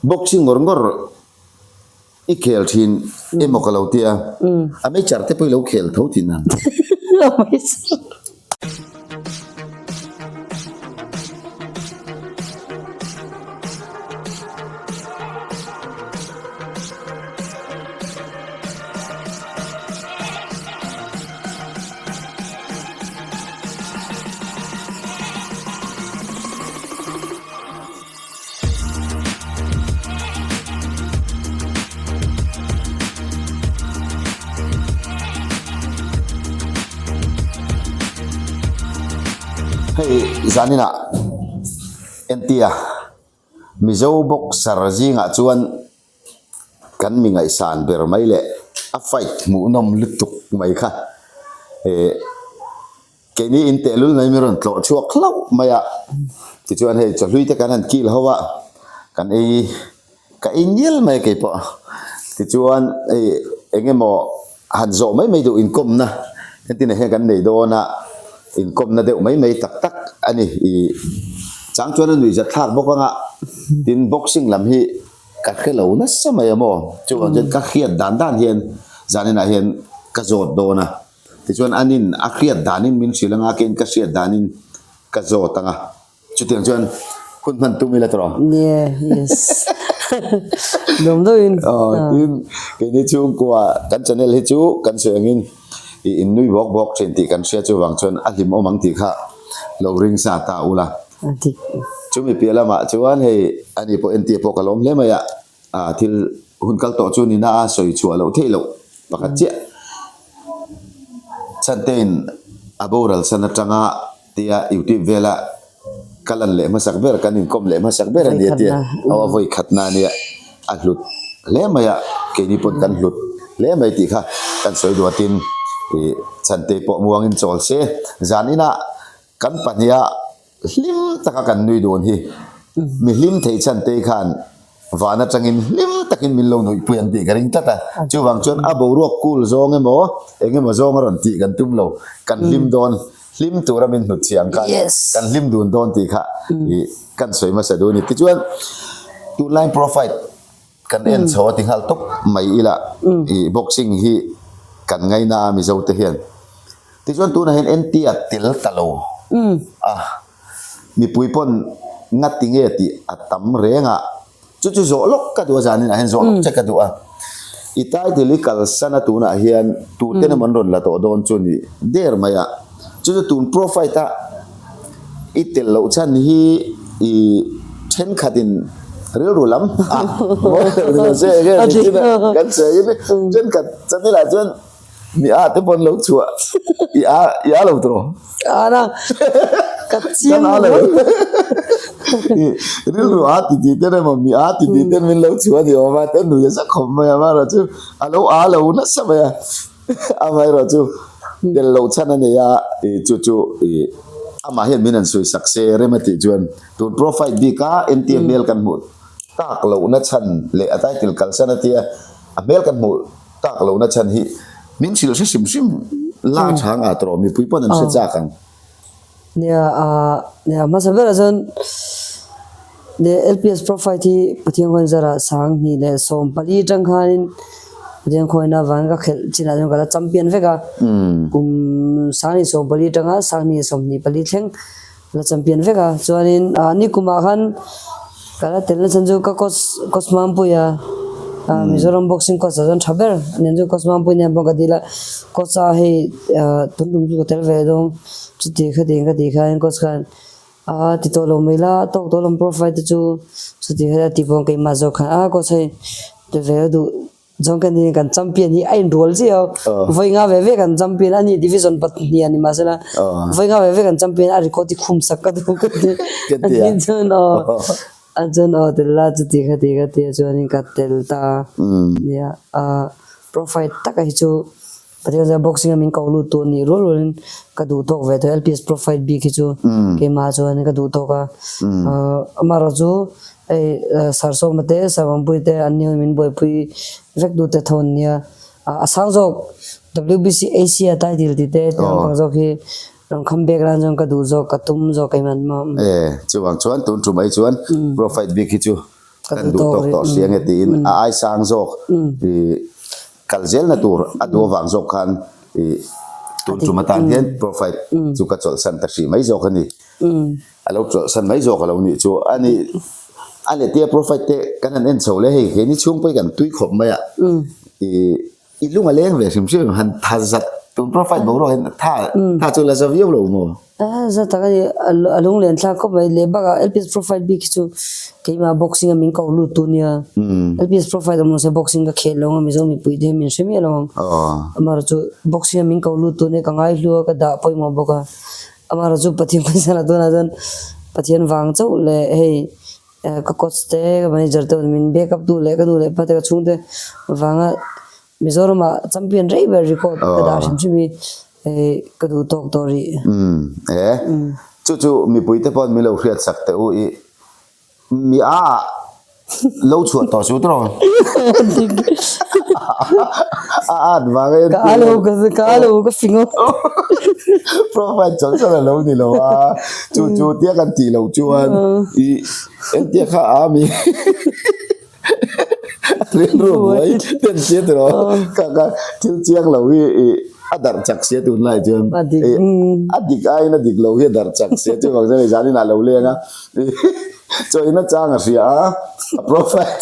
Boxing ngawr ngawr i khel thin emaw ka lo ti a, a meichar te pawh i lo khel tho thin ang. Hei zaninah entia Mizo boxer zingah chuan kan mi ngaihsan ber mai leh a fight hmuhnawm lutuk mai kha eh. Keini in tehlul mai mi rawn tlawh chhuak hlauh mai a, tichuan hei chawhlui te kan han kil ho a, kan ei ka ei ngial mai a keipawh, tichuan hei eng emaw han zawh mai mai duh inkawmna entin ah hian kan nei dawn a, inkawmna deuh mai mai tak tak a ni ih chang chuan a nuihzat thlak bawk ang a, tin boxing lam hi ka hre lo nasa mai a maw, chuvang chuan ka hriat dan dan hian zaninah hian ka zawt dawn a. Tichuan anin a hriat danin min hrilh anga keiin ka hriat danin ka zawt anga chutiang chuan hun hman tum ila tawh. Yeah, yes. Nuam deuhin. Aw, tin keini chhungkua kan channel hi chu kan sawi angin i innui bawk bawk thin tih kan hria chuvang chuan a hlimawm ang tih kha lo ring sa ta ula. A dik. Chumi piah lamah chuan hei ani pawh entir pawh ka lawm hle mai a. Ah thil hun kal tawh chu nina a sawi chhuah loh theih loh pakhat chiah. Chhantein a boral san atanga tia YouTube vela ka lan leh hmasak ber kan inkawm leh hmasak ber a ni a tia aw a vawi khatna a nia a hlut hle mai a keini pawn kan hlut hle mai tih kha kan sawi duatin ih Chhantei pawh muangin chawl se zan inah kan pahniha Hlim taka kan nui dawn hi. Mi hlim thei chhan te khan van atangin hlim takin min lo nuihpui ang tih ka ring tlat a. Chuvang chuan a boruak cool zawng emaw eng emaw zawng a rawn tih kan tum lo. Kan hlim dawn, hlim tura min hnut chhiah ang khan kan hlim dun dawn tih kha ih kan sawi hmasa duh a ni. Tichuan tunlai profile kan en chho a ti nghal tawp mai ila ih boxing hi kan ngaina a Mizo te hian. Tichuan tunah hian NT a tel ta lo a, mipui pawn ngati nge tih a tam reng a, chu chu zawh lawk ka duh a zanin ah hian zawh lawk che ka duh a, i title i kalsan a tunah hian tuten emaw an rawn la tawh dawn chu ni der mai a, chu chu tun profile a i tel loh chhan hi i thenkhatin rilru lam a kan sawi thenkhat channel ah chuan. Mi a te pawn lo chhuah i a i a lo tawh. A na ka chiang a lo. Rilru a ti ti ten emaw mi a ti ti ten min lo chhuah ni awm a te nui a za khawp mai a amaherawh chu a lo a lo nasa mai a amaherawh chu tel loh chhan a nei a i chu chu i amah hian min han sawi sak se rem a tih chuan tun profile bik a entir hmel kan hmuh tak lohna chhan leh a title kalsan a tia a hmel kan hmuh Tak lohna chhan hi min hrilh hre hrim hrim la chang a tawh mipui pawn an hre chak ang. Nia ah nia hmasa berah chuan nia LPS profile hi Pathian khawiin zarah 2014 atang khanin Pathian khawina avangin ka khelh chinah chuan ka la champion vek a kum 2014 atanga 2024 thleng La champion vek a, chuanin ah nikumah khan ka la telna chhan chu ka coach coach Mampuia ah Mizoram boxing coach ah chuan tha ber a ni chu coach Mampuia nen pawh ka dil a, coach a hei ah tun tum chu ka tel ve dawn chuti khati ka tih khan coach khan ah ti tawh lo mai la tawk tawh lam profile te chu chuti kha a ti pawh keimah zawk khan ah coach hei ti ve a duh. Chuan kan in kan champion hi a inrual chiah a, vawi nga ve ve kan champion a ni division pahnih a ni mahsela vawi nga ve ve kan champion a record hi khum sak ka duh ka ti a ni chuan aw a chuan aw tel la chuti kha ti ka tia chuanin ka tel ta nia ah profile taka hi chu Pathian chuan boxing a min ko lut tu a nih rual rualin ka duh tawk ve tawh LPS profile bik hi chu keimah chuan ka duh tawk a amaherawh chu hei Sarsawma te Sarvangpui te an ni ho min buaipui vek duh te tho an nia a sang zawk WBC Asia title tih te tih lampang zawk hi rawn kham bek ran chuan ka duh zawk ka tum zawk keimah an E chuvang chuan tun tum ai chuan profile bik hi chu. Kan duh tawk tawh hria nge tiin a ai sang zawk i kal zelna tur a duh avang zawk khan i tun tum atan hian profile chu ka chawlhsan ta hrih mai zawk a ni. A lo chawlhsan mai zawk a lo nih chu a ni. A lehtia profile te kan han en chho leh hei keini chhung pawh hi kan tui khawp mai a i I lung a leng ve hrim hrim han tha zat tun profile boruak hian tha tha chu la za viau lo maw? A za tak a ni a lung len thlak khawp mai leh bakah LPS profile bik hi chu keimah boxing a min ko lut tu nia LPS profile awm lo se boxing ka khel lo ang a Mizo mipui te hian min hre miah lo ang amaherawh chu boxing a min ko lut tu nia ka ngai hlu a ka dah pawimawh bawk a amaherawh chu Pathian pawisa la tunah chuan Pathian vang chauh leh hei Ka coach te, ka manager te min back up tu leh ka nu leh pa te ka chhungte vanga Mizoramah champion rei ber record ka dah hrim hrim hi ka duh tawk tawh rih. Umm e, chu chu mipui te pawh min lo hriat sak teh u i mi a ah lo chhuah tawh su tawh. A at vang a Ka a lo ka a lo ka fing aw. Profile chawlh chawlh a lo ni lo a, chu chu tia kan tih loh chuan i entia kha a mi rilru buai ten sia tiraw ka ka thil chiang lo hi i a darh chak sia tunlai chuan a dik aiin a dik lo hi a darh chak sia chuvang chuan hei zanin ah lo leng a. Chawina chang a hria a, a profile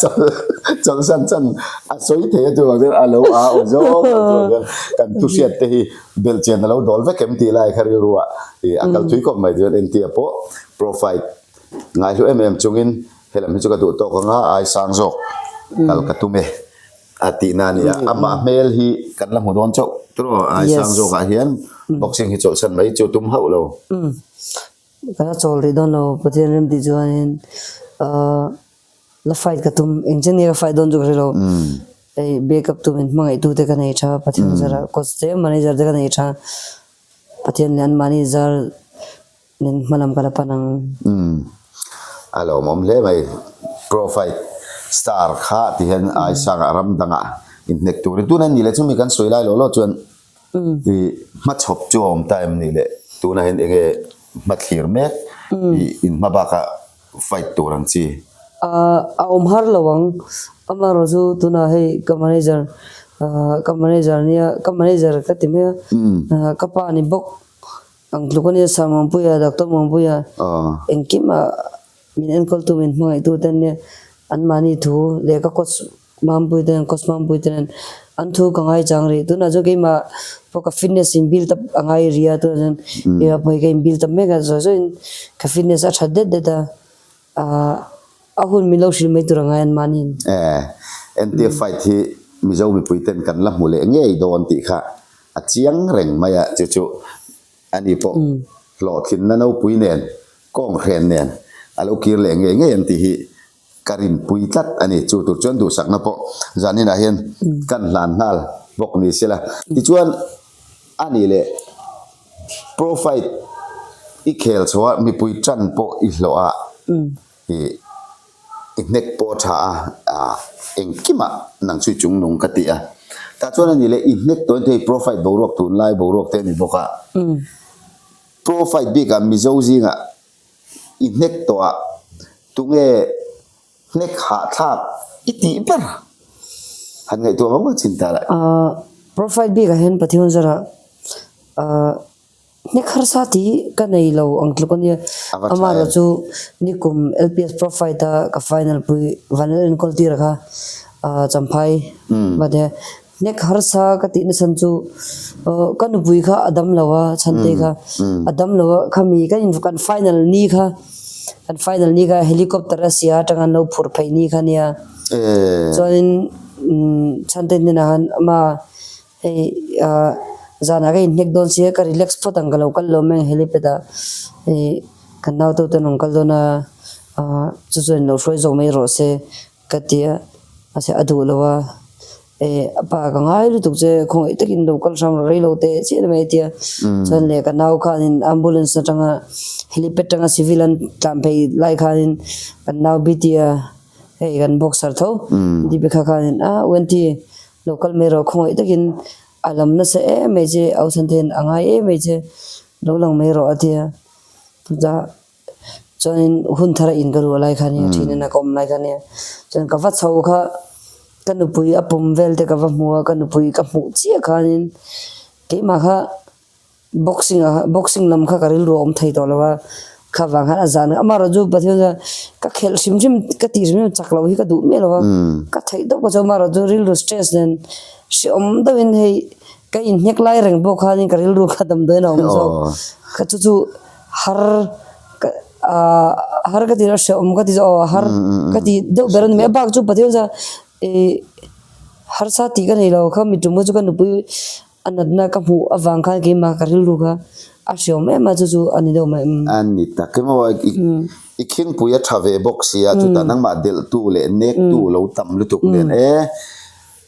chawlhsan chan a sawi thei a chuvang chuan a lo a aw zawk ang chuvang chuan kan thu hriat te hi belhchian a lo dawl vek em tih lai kha rilruah ih a kal thui khawp mai chuan entia pawh profile ngai hlu em em chungin helam hi chu ka duh tawk anga ai sang zawk kal ka tum e a tihna a ni a, amah hmel hi kan la hmu dawn chauh tawh ai sang zawkah hian boxing hi chawlhsan mai chu tum hauh lo. Ka la chawl rih dawn lo Pathian rem tih chuanin ahh la fight ka tum eng chen nge ka fight dawn chu ka hre lo hei back up tu min hmangaih tu te ka nei tha Pathian zara coach te manager te ka nei tha Pathian leh anmahni zar nen hma lam ka la pan ang. Umm a lawmawm hle mai pro fight star kha ti hian Aisanga ram dangah inhnek turin tuna ni leh chumi kan sawi lai lawh lawh chuan I hmachhawp chu a awm ta em ni le? Tunah hian enge hmathlir mek i in hma baka fight tur ang chi? A awm har lo ang. Amaherawh chu tunah hei ka manager ka manager nia ka manager ka ti mai a, ka pa ni bawk ang tluk a nia Sir Muanpuia, Doctor Muanpuia engkim ah min enkawltu min hmangaihtu te an nia anmahni thu leh ka coach Mampui te nen coach Mampui te nen an thu ka ngai chang rih tunah chuan keimah pawh ka fitness in build up a ngai rih a tunah chuan keimah pawh hi ka in build up mek a zawi zawiin ka fitness a that det det a ahh a hun min lo hrilh mai tur a ngai an mahniin. Eh entir fight hi Mizo mipui ten kan la hmu leh ngei dawn tih kha a chiang reng mai a chu chu ani pawh hlawhtlinna nopui nen kawnghren nen a lo kir leh ngei ngei an tih hi Ka rinpui tlat a ni. Chu tur chuan duhsakna pawh zaninah hian kan hlan nghal bawk ni sela. Tichuan a nih leh profile i khel chho a, mipui tan pawh i hlawh a, i i hnek pawh a tha a, engkimah nang chu i chungnung ka ti a. Tah chuan a nih leh i hnek tawhin thei profile boruak tunlai boruak te a ni bawk a. Profile bikah Mizo zingah I hnek tawh ah tunge hnek hahthlak i tih ber? Han ngaihtuah vang vang chin ta lah. Ahh profile bik ah hian Pathian zarah ahh hnek harsa tih ka nei lo ang tluk ania. Amaherawh chu nikum LPS profile a ka final pui Vanlal enkawl tir kha ahh Champhai mahse Hnek harsa ka tih nachhan chu ka nupui kha a dam lo a chhante kha a dam lo a khami kan in kan final ni kha kan final ni kha helicopter a sia atanga an lo phur phei ni kha nia chuanin chhante hnenah khan ama hei ah zanah ka inhnek dawn sia ka relax phawt ang ka lo kal lo mai ang helipad ah hei kan naute ten an rawn kal dawn a ah chu chuan in lo hruai zawk mai rawh se. Ka ti a, mahse a duh lo a, eh a pa ka ngai lutuk che khawngaih takin lo kal hrang rei lo teh chiah mai a ti a, chuan leh ka nau khanin ambulance atanga helipad atanga civil an tlan phei lai khanin kan nau Bitia hei kan boxer tho Deepika khanin a Wenty lo kal mai rawh khawngaih takin a lam nasa em mai che au chhan te hian a ngai em mai che lo lang mai rawh a ti a chutah. Chuanin hun thara in ka ruah lai kha nia, ṭhin ina ka awm lai kha nia. Chuan ka va chho kha ka nupui a pum vel te ka va hmu a, ka nupui ka hmuh chiah khanin keimah kha boxing ah boxing lam kha ka rilru a awm thei tawh lo a, kha vang khan a zan amaherawh chu Pathian chuan ka khelh hrim hrim ka tih hrim hrim chak loh hi ka duh miah lo a, ka theih deuh ka chu amaherawh chu rilru stress nen hrehawm deuhin hei ka inhnek lai reng pawh khanin ka rilru kha damdawiin a awm zawk kha chu chu har ka ah har ka ti lo hrehawm ka ti zawk aw har ka ti deuh ber a ni mai a bak chu Pathian chuan ih harsa tih ka nei lo kha mi tum kha chu ka nupui a natna ka hmuh avang khan keimah ka rilru kha a hrehawm em a chu chu a ni deuh mai. A ni tak emaw i khingpui a tha ve bawk sia chutah nangmah delhtu leh nektu lo tam lutuk nen e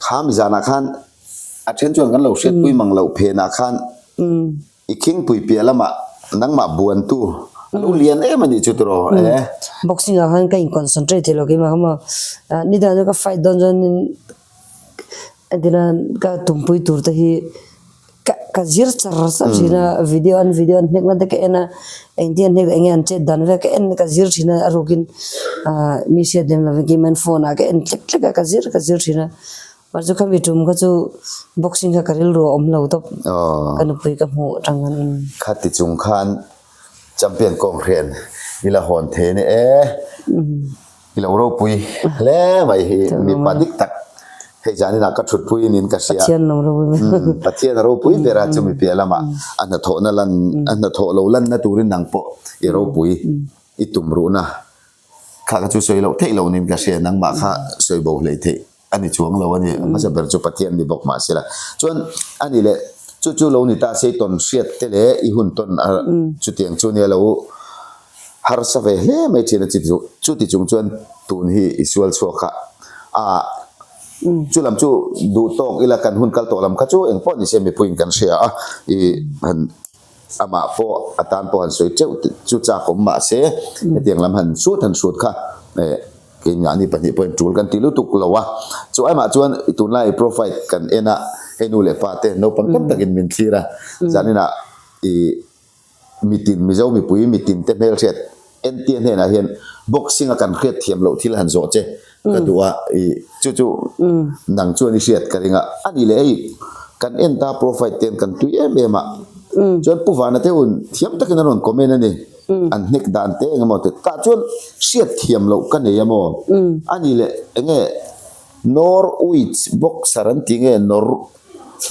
kha mi zanah khan a then chuan kan lo hriatpui mang loh phenah khan I khingpui piah lamah nangmah buantu a lo lian em a nih chu tiraw e. Boxing ah khan ka in concentrate thei lo keimah kha maw nidang chu ka fight dawn chuan in entirna ka tumpui tur te hi ka ka zir char char thin a video an video an hnek na te ka en a engtin an hnek enge an chet dan vel ka en ka zir thin a a rukin ah mi hriat lem lovin keimah in phone ah ka en tlek tlek a ka zir ka zir thin a. Mahse khami tum kha chu boxing kha ka rilru a awm lo tawp ka nupui ka hmuh atang khan in. Khati chung khan champion kawng hrian i la hawn thei a ni e. I lo ropui hle mai hi mipa dik tak hei zaninah ka thutpui inin ka hria. Pathian lo ropui ber. Pathian a ropui ber a chumi piah lamah a hnathawhna lan a hnathawh lo lanna turin nang pawh i ropui i tum ruhna Kha kha chu sawi loh theih loh niin ka hria, nangmah kha sawi bo hlei theih a ni chuang lo a ni, a hmasa ber chu Pathian ni bawk mahse la. Chuan a ni leh chu chu lo ni ta se i tawn hriat te leh i hun tawn a chutiang chu nia lo harsa ve hle mai thin a chi chu chuti chung chuan tun hi i sual chhuak a, a chu lam chu duh tawk ila kan hun kal tawh lam kha chu engpawh ni se mipuiin kan hria a, i han. Amah pawh a tan pawh han sawi teuh chu chak awm mah se, hetiang lam han hrut han hrut kha eh keimahni pahnih pawhin tul kan ti lutuk lo a. Chu aimah chuan tunlai profile kan en a, hei nu leh pa te naupang tam takin min thlir a, zaninah ih mitin Mizo mipui mitin te hmelhriat Entia hnenah hian boxing a kan hriat thiam loh thil han zawh che ka duh a, i chu chu nang chuan i hriat ka ring a, a nih leh hei kan en ta profile ten kan tui em em a, chuan Pu Vana te hun thiam takin an rawn comment a ni, an hnek dan te eng emaw te tah chuan hriat thiam loh ka nei a maw, a nih leh enge Norwich boxer an tih nge Nor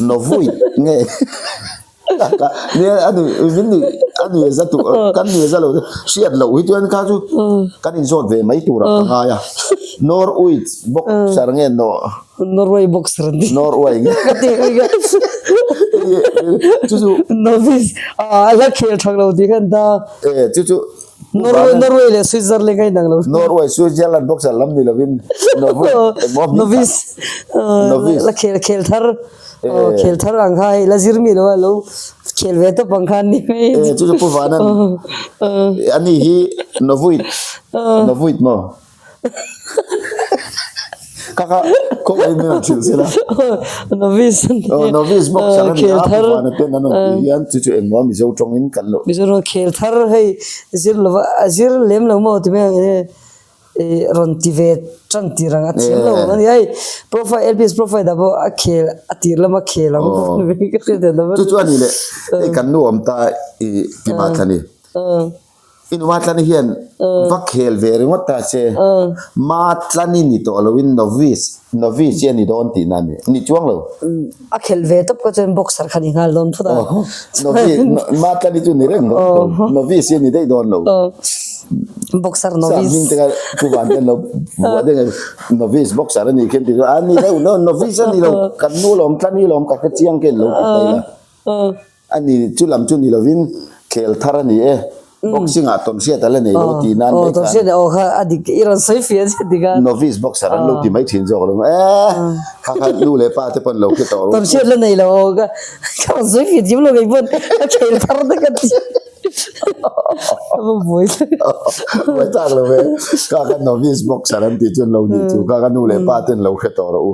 Novuit nge. Nia a nui min nui a nui za tu kan nui za lo hriat loh hi chuan kha chu kan inzawt ve mai tur ah ka ngai a Norwich boxer nge no Norway boxer an ti Norway nge ka ti ka chu chu novice a la khel thak lo ti khan ta e chu chu Norway Norway leh Switzerland ka inang lo Norway Switzerland boxer lam ni lovin Norway novice novice la khel khel thar Aw khel thar ang kha hei la zir mi lo a lo khel ve tawp ang kha an ni mai. E chu chu Pu Vanan ani hi Novuit Novuit maw? Kha kha khawngaih in min rawn hrilh se la. Novice an ni. Aw novice boxer a ni a Pu Vana ten an rawn tih hian chu chu engmaw Mizo tawngin kan lo. Mizo tawng khel thar hei zir lova a zir lem lo maw ti mai ang e. Ih rawn ti ve tan tir ang a thiam lo ang a ni hei profile LPS profile dah pawh a khel a tir lama khel ang ka hriat theih loh chu chu a ni leh hei kan nu awm ta i ti Matlani i nu Matlani hian va khel ve ringawt ta che Matlani ni tawh loin novice novice hi a ni dawn tihna a ni ni chuang lo a khelh ve tawp kha chuan boxer kha ni nghal dawn phawt a novice Matlani chu ni reng dawn lo novice hi a ni daih dawn lo. Boxer novice. Sam hming te kha Pu Van ten lo vuah deuh nge novice boxer a nih khin ti chu a ni deuh no novice a ni lo kan nu lawm tla ni lawm ka hre chiang khin lo ti thei la. A ni chu lam chu ni lovin khel thar a ni e boxing ah tawnhriat a la nei lo tih nan daih khan. Tawnhriat aw kha a dik i rawn sawi fiah chiah dik a. Novice boxer an lo ti mai thin zawk lo e kha kha nu leh pa te pawn lo hre tawh rawh. Tawnhriat la nei lo aw ka rawn sawi fiah thiam lo kei pawn ka khel thar te ka ti. Buai tak lo ve. Ka ka novice boxer an tih chuan lo nih chu. Ka ka nu leh pa ten lo hre tawh rawh u.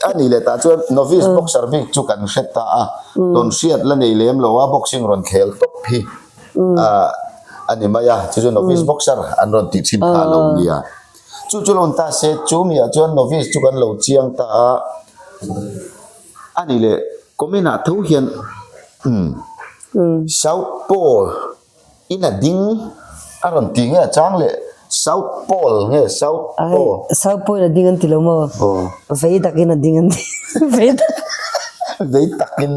A nih leh tah chuan novice boxer bik chu kan hre ta a. Tawn hriat la nei lem lo a boxing rawn khel tawp hi. a ni mai a, chu chu novice boxer an rawn tih thin kha a lo nia. Chu chu lo ni ta se, chu miah chuan novice chu kan lo chiang ta a, a ni leh comment ah tho hian umm South Pole in a ding a rawn tih nge a chang leh South Pole nge South Pole? South Pole in a ding an ti lo maw? Vei tak in a ding an ti. Vei tak. Vei tak in.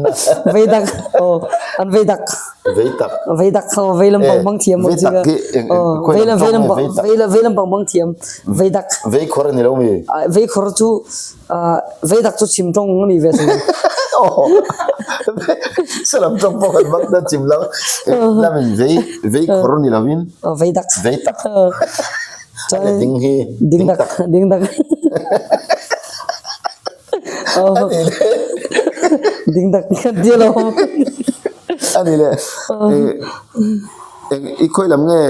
Vei tak. Aw an vei tak. Vei tak. Vei tak kha vei lam pang bang thiam Vei tak hi eng eng vei lam vei lam vei lam vei lam pang bang thiam vei tak. Vei khawr a ni lo mi? Vei khawr chu vei tak chu chim tawng a ni ve thung. Salam tawng pawh kan hmang ta chim lo. Lamin vei vei khawr ni lovin. Vei tak. Vei tak. A ding hi ding tak ding tak. Ani le. Ding tak kan ti lo. Ani le. Eng i khawi lam nge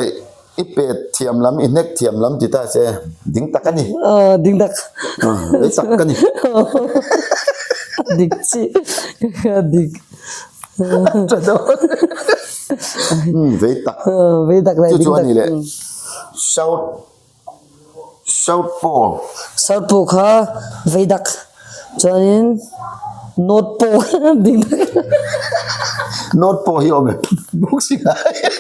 i pet thiam lam i hnek thiam lam ti ta che ding tak ani. Ding tak. Vei tak ka ni. Dik chi. Dik. Vei tak. Vei tak le ding tak. Chu chu ani le. South South Pole. South Pole kha vei dak chuanin North Pole kha ding dak. North Pole hi awm em boxing ah hian.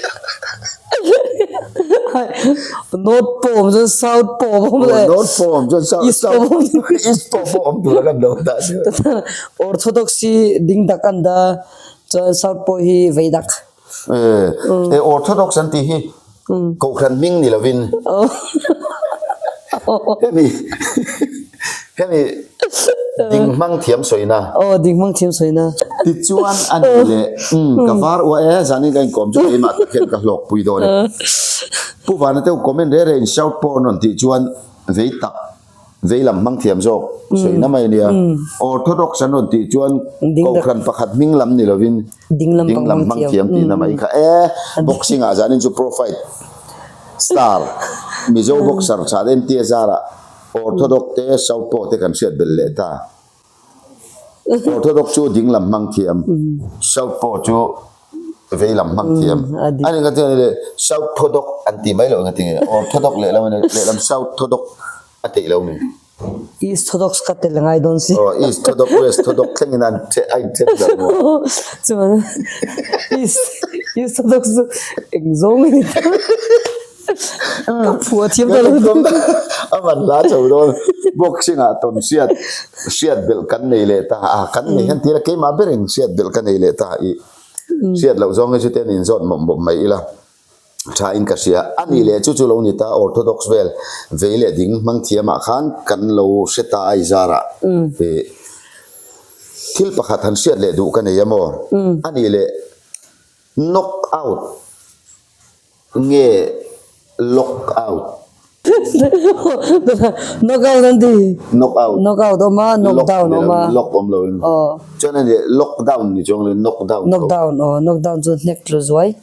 North Pole awm chuan South Pole a awm leh. North Pole awm chuan South East Pole awm. East Pole pawh awm tur a kan lo dah chu. Orthodox hi ding dak an dah chuan South Pole hi vei dak. E Orthodox an tih hi Kohhran hming ni lovin hemi hemi ding hmang thiam sawina. Aw ding hmang thiam sawina. Tichuan a ni leh ka var uah e zanin ka inkawm chu keimah tak hian ka hlawk pui dawn e. Pu Vana te comment reh reh in shout pawh an rawn tih chuan vei tak Vei lam hmang thiam zawk sawi na mai a nia. Orthodox an rawn tih chuan Kohhran pakhat hming lam ni lovin ding lam hmang thiam tihna mai kha e. Boxing ah zanin chu pro fight star Mizo boxer chhan NTA zarah Orthodox te Southpaw te kan hriat belh leh ta. Orthodox chu ding lam hmang thiam, Southpaw chu vei lam hmang thiam. A ni ka ti a ni le, Southodox an ti mai loh engati nge? Orthodox lehlam a ni, lehlam Southodox a tih lo ni. Easthodox ka tel ngai dawn si. Aw, Easthodox, Westhodox thlengin an a inthen darh maw? Chuan East, Easthodox chu eng zawng a ni ta. Ka phuah thiam ta lo. A van hla chho dawn. Boxing ah tawn hriat hriat belh kan nei leh ta a, kan nei hian tira keimah berin hriat belh ka nei leh ta i hriat loh zawng hi chu ten inzawt mawp mawp mai ila tha in ka hria. A nih leh chu chu lo ni ta Orthodox vel vei leh ding hmang thiam ah khan kan lo hre ta a i zarah i thil pakhat han hriat leh duh ka nei a maw? A nih leh knock out Nge lock out? Knock out an ti. Knock out. Knock out awm a, knock down awm a. Lock awm lo in. Aw. Chuan a ni lock down ni chuang lo in knock down. Knock down aw, knock down chu hnek tlu zuai.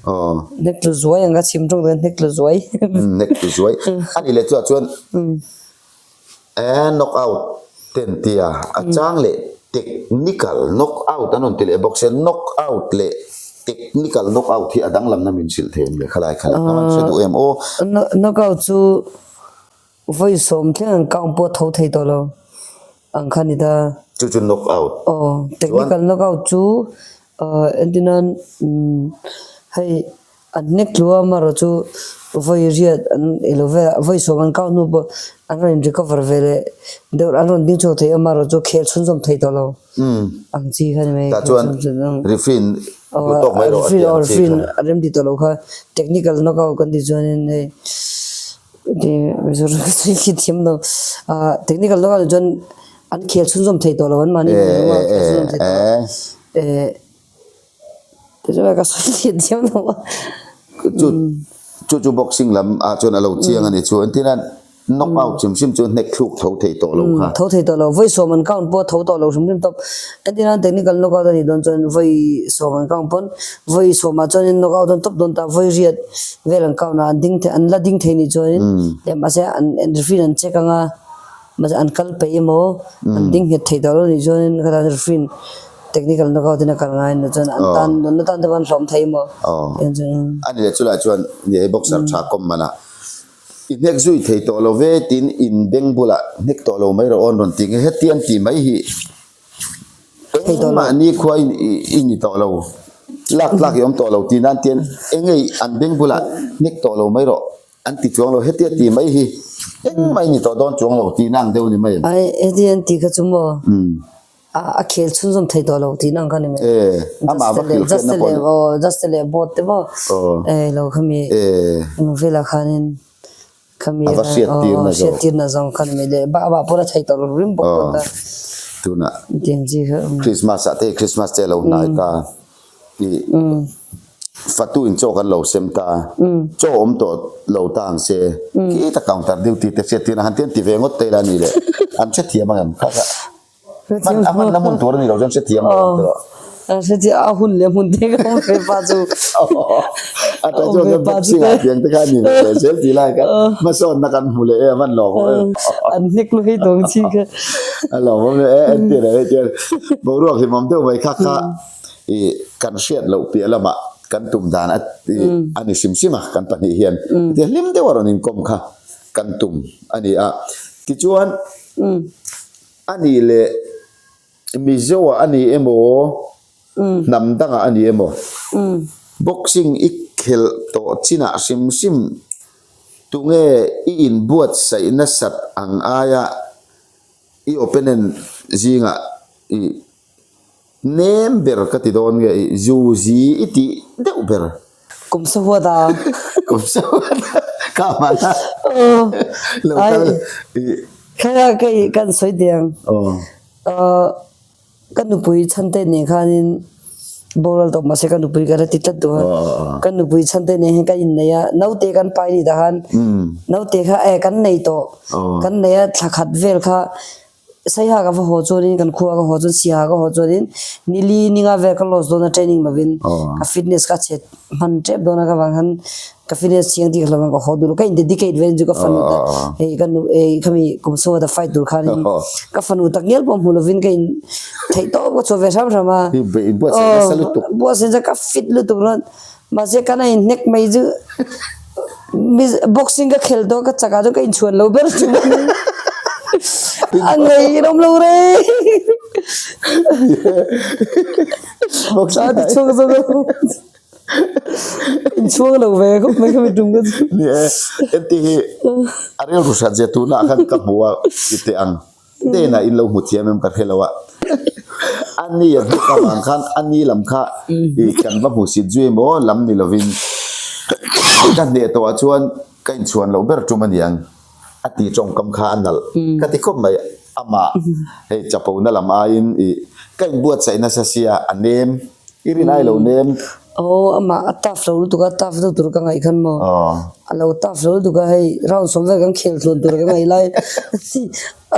Aw. Hnek tlu zuai ang ka chhim tawng dawn hnek tlu zuai. Hnek tlu zuai. A ni leh chuah chuan. E knock out te an ti a, a chang leh technical knock out an rawn ti leh bawk sia, knock out leh technical knock out hi a danglamna min hrilh thei em le khalai kha leh ka han hre duh em aw. Knock out chu vawi sawm thleng ang count pawh a tho thei tawh lo ang kha a ni ta. Chu chu knock out. Aw, technical knock out chu entirnan hei An hnek tlu a, amaherawh chu vawi riat an ei lo vel a, vawi sawm an kau hnu pawh an rawn in recover ve leh deuh an rawn ding chhuak thei a, amaherawh chu khel chhunzawm thei tawh lo ang chi kha ni mai. Tah chuan referee in duh tawk mai rawh a tih ang chi kha. A rem ti tawh lo kha, technical knockout kan tih chuanin hei Mizoram ka sawi khi thiam lo, technical knockout ah chuan an khel chhunzawm thei tawh lo an mahni khel chhunzawm thei tawh lo. Tichuan ka sawi thei thiam lo a. Chu chu chu boxing lam ah chuan a lo chiang a ni chu. Entir a knock out hrim hrim chu hnek thluk tho thei tawh lo kha. Tho thei tawh lo. Vawi sawm an count pawh a tho tawh lo hrim hrim tawp. Entir a technical knock out a nih dawn chuan vawi sawm an count pawn vawi sawm ah chuan knock out an tawp dawn ta. Vawi riat vel an count a an ding thei an la ding thei nih chuan leh mahse an referee an check ang a mahse an kal peih emaw an ding nghet thei tawh lo nih chuan khatan referee. Technical knockout in a kal ngai nu chuan an tan nunna tan te pawh an hlawm thei maw? Tiang chuan. Ani leh chulai chuan ni hei boxer tha kawm man a i hnek zui thei tawh lo ve tiin in beng bulah hnek tawh lo mai rawh aw an rawn ti nge heti an ti mai hi engmah ni khua in i ni tawh lo lak tlak i awm tawh lo tih nan tian enge an beng bulah hnek tawh lo mai rawh an ti chuang lo hetia ti mai hi engmah i ni tawh dawn chuang lo tih nan deuh ni mai em? Ai heti an ti kha chu maw? A khel chhunzawm thei tawh lo tih nang kha ni mai. E, amah va khel hriatna pawh ni. Aw, just leh board te maw. E, lo khami. E. Eng velah khanin khami. A va hriat tirna zawng. Hriat tirna zawng kha ni mai leh bah bah pawh la thei tawh lo rim bawk dawn ta. Tunah. Tiang chi kha. Christmas ah te Christmas te a lo hnai ta. I fatu in chaw kan lo sem ta. Chaw awm tawh lo ta ang se. Khi ta counter duty te hriat tirna han ti an ti ve ngawt te ila ni le. An hrethiam ang em kha kha. Hman a hman na hmun tur a ni lo chuan hrethiam lo ang tawh. Hrethiam a hun leh hmun te ka awm ve pa chu. A ta chuan kan boxing ah tiang te kha a ni ve leh zel tih lai khan hmasawnna kan hmu leh e a hman lawm awm em. An hnek lu hei tawng chi kha. A lawm awm e entir leh hei chuan boruak hlimawm deuh mai kha kha i kan hriat loh piah lamah kan tum dan a a ni hrim hrim a kan pahnih hian hetiang hlim deuh a rawn inkawm kha kan tum a ni a. Tichuan. A nih leh Mizo ah a ni emaw, hnam dangah a ni emaw, boxing i khelh tawh chinah hrim hrim tunge i inbuatsaih nasat ang aia i opponent zingah i Nem ber ka ti dawn nge i zu zi i tih deuh ber. Kum sahuat a. Kum sahuat a ka hman a. Lo kal i. Kha ka i kan sawi teh ang. Ka nupui chhante nen khanin boral tawh mahse ka nupui ka la ti tlat duh a. Ka nupui chhante nen hian kan innei a, naute kan pai ni tah khan naute kha e kan nei tawh. Kan nei a thla khat vel kha Saiha ka va haw chuanin kan khua ka haw chuan Siaha ka haw chuanin nili ninga vel ka loss dawn a training lovin ka fitness ka chhe hman tep dawn a ka vang khan ka fitness chiang tih ka hlo vang ka haw duh lo ka in dedicate vel chu ka fanu ta hei ka nu ei khami kum sawt a fight tur khanin ka fanu tak ngial pawh hmu lovin ka in theih tawp ka chhuah ve hram hram a buatsaih nasa ka fit lutuk rawn Mahse kan a inhnek mai chu boxing ka khel tawh ka chakah chuan ka inchhuan lo ber chu a ngei in awm lo reng a ti chhuak zawk a inchhuang lo ve khawp mai ka mi tum ka chu. Ni e, heti hi a rilru hrat zia tunah khan ka hmu a ti teh ang. Hnenah in lo hmu thiam em ka hre lo a. A ni a hnek avang khan a ni lam kha i kan va hmu sit zui emaw lam ni lovin ka hneh tawh ah chuan ka inchhuan loh ber tum a ni ang a ti tawngkam kha a nalh ka ti khawp mai. Amah hei chapona lam aiin i ka inbuatsaih nasa sia a nem i rin ai lo nem. Aw amah a tough lo lutuk a tough deuh tur ka ngaih khan maw a lo tough lo lutuk a hei round sawm vel kan khel tluan tur ka ngaih lai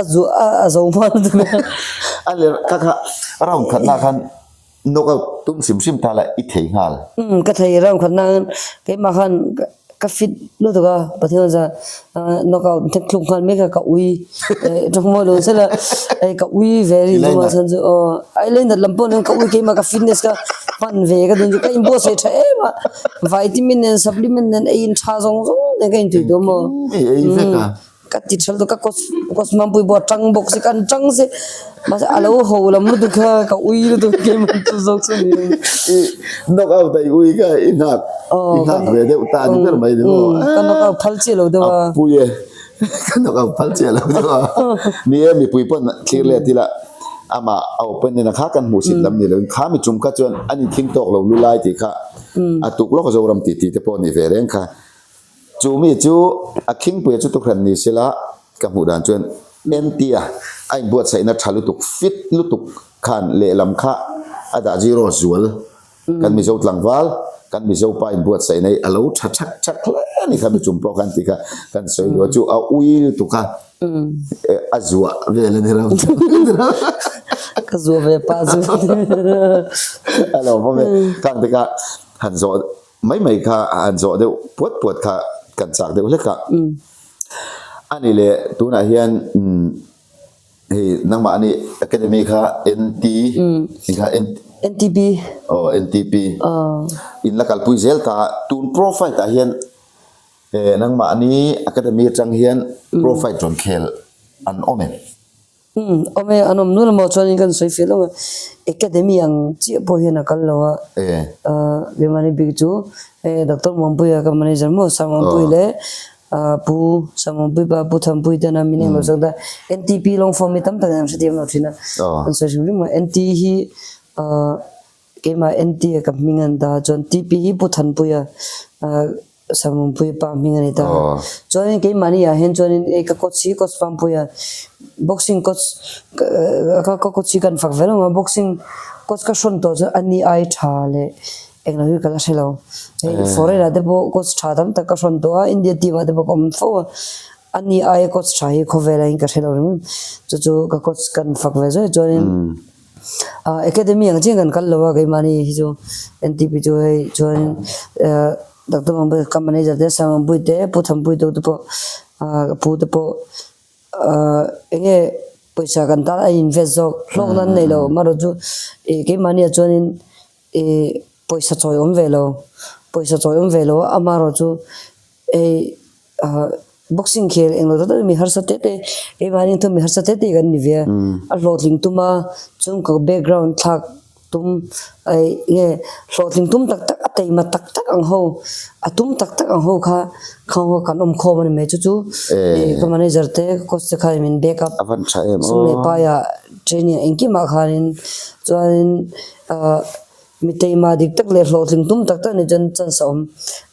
a zu a zo hma lutuk a. A ler kha kha round khat na khan knock out tum hrim hrim ta la i thei nghal. Umm ka thei round khat na khan keimah khan ka fit lutuk a Pathian chuan knock out thek thluk nghal mek a ka ui tawng mawi lo sela hei ka ui ve ri chu a chhan chu aw ai lei nat lam pawh nen ka ui keimah ka fitness ka hman ve ka dun chu ka inbuatsaih tha em a vitamin nen supplement nen ei in tha zawng zawng nen ka intui duh maw Ka ti ṭhal tawh, ka coach coach Mampui pawh a ṭang bawk si, kan ṭang si, mahse a lo ho lam lutuk kha ka ui lutuk keimah chu zawk chu ni. I knock out a i ui kha i nghak i nghak ve deuh ta ni ber mai ni maw? Ka knock out phal chiah lo deuh a. A pui e, ka knock out phal chiah lo deuh a. Ni e, mipui pawn thlir let ila amah a open ina kha kan hmuhsit lam ni loin kha mi tum kha chuan an inthing tawk lo lu lai tih kha a tuk lawk a Zoram titi te pawh a nih ve reng kha. Chu mi chu a khingpuia chu tukhran ni sela ka hmuh dan chuan Entia a inbuatsaihna tha lutuk fit lutuk khan lehlam kha a dah zero zual kan Mizo tlangval kan Mizo pa inbuatsaihna hi a lo tha thak thak hle a ni kha mi chung pawh khan ti kha kan sawi duh a chu a ui lutuk a a zuah vel a ni ram Ka zuah ve pah chu a lo awm e khang te kha han zawh Mai mai kha han zawh deuh puat puat kha kan chak deuh hlek a. A ni leh tunah hian umm Hei nangmahni academy kha NT kha NTP aw NTP in la kalpui zel ta a, tun pro fight ah hian nangmahni academy atang hian pro fight rawn khel an awm em? Umm awm e an awm nual maw chuanin kan sawi fiah lo a, academy ang chiah pawh hian a kal lo a, keimahni bik chu Doctor Muanpuia ka manager maw Sir Muanpui leh Pu Samuanpui pa Pu Thanpui ten a min englo zawk ta NTP long form hi tam tak in an hrethiam lo thin a an sawi hrim hrim a NT hi keimah NT a ka hming an ta chuan TP hi Pu Thanpuia Samuanpui pa hming a ni ta chuanin keimahni ah hian chuanin hei ka coach hi coach Fampuia boxing coach ka coach hi kan fak ve lo a boxing coach ka hrawn tawh chuan ani ai tha leh Englo hi ka la hre lo. Hei foreign ah te pawh coach tha tam tak ka hrawn tawh a, India team ah te pawh ka awm fo a, ani aia coach tha hi khawvel ah hian ka hre lo ringawt. Chu chu ka coach kan fak ve zuai chuanin ah academy ang chiah kan kal lo a keimahni hi chu NTP chu hei chuanin ah Doctor Mampuia ka manager te Sangpuii te Pu Thanpuii te te pawh ah ka pu te pawh ah eng nge pawisa kan tan a invest zawk hlawkna an nei lo amaherawhchu ih keimahni ah chuanin. Ih pawisa chawi awm ve lo, pawisa chawi awm ve lo a, amaherawh chu hei ah boxing khel englo tak tak mi harsa tete keimahni ang thawm mi harsa tete kan ni ve a, a hlawhtling tum a chhungkaw background thlak tum aih nge hlawhtling tum tak tak a taima tak tak ang ho a tum tak tak ang ho kha khang ho kan awm khawm a ni mai chu chu ih ka manager te ka coach te khan min back up sum leh paia training engkimah khanin chuanin. Ahh mi teima dik tak leh hlawhtling tum tak tak nih chuan chance a awm